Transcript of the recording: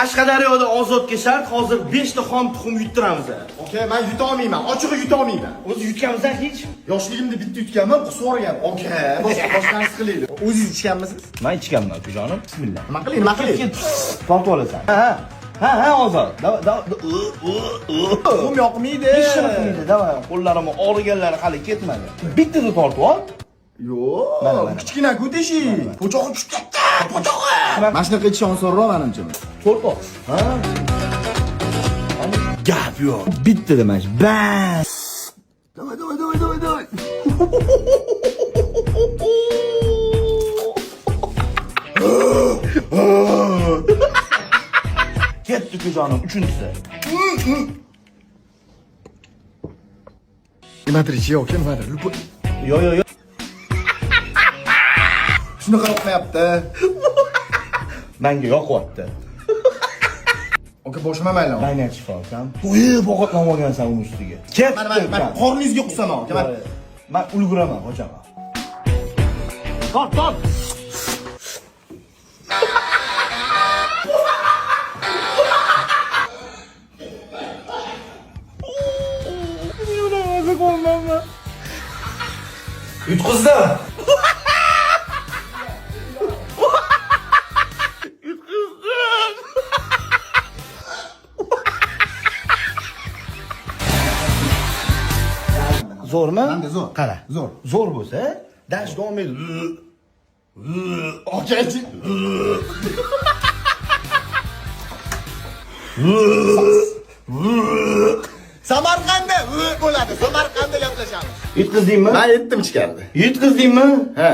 Qashqadaryoda Ozodga shart hozir 5 ta xom tuxum yuttiramiz. Aka, men yuta olmayman. Ochig'i yuta olmayman. O'zi yutganmisan hech? Yoshligimda bitta yutganman, qusib yuborgan. Aka, boshqa boshqa narsa qilaylik. O'zingiz ichganmisiz? Men ichganman, jonim. Bismillah. Nima qilay, nima qilay? Tortib olasan. Ha, ha, ha, Ozod. Давай, давай. Tuxum yoqmaydi. Hech nima qilmaydi, давай. Qo'llarim og'riganlari hali ketmadi. Bittada tortib ol. Yo'q, Mana, mana. kichkina-ku teshik. Po'chog'i tushib ketdi, po'chog'i. Mana shunaqa ichish osonroq menimcha. To'rt ol. Ha? Gap yo'q. Bittada mana shu. Bas. Давай, давай, давай, давай, давай. Ketdi jonim, uchinchisi. Nimadir ichi yo'q, nimadir. Yo, yo, yo. Shunaqa yoqmayapti. Menga yoqyapti. Aka, boshim ham aylanadi. Mayna shifo akam. To'yib ovqatlanib olgansan uni ustiga. Ketdi. Mana, mana, mana, qorningizga qusaman aka. Mana. Men ulguraman, qochaman. Tort, tort. Yutqizdim. Zo'rmi? Manda zo'r. Qara. Zo'r. Zo'r bo'lsa, dash davom et. Aka, ichi. Samarqandda bo'ladi. Samarqandda gaplashamiz. Yutqizdingmi? Men yetdim ichkarida. Yutqizdingmi? Ha.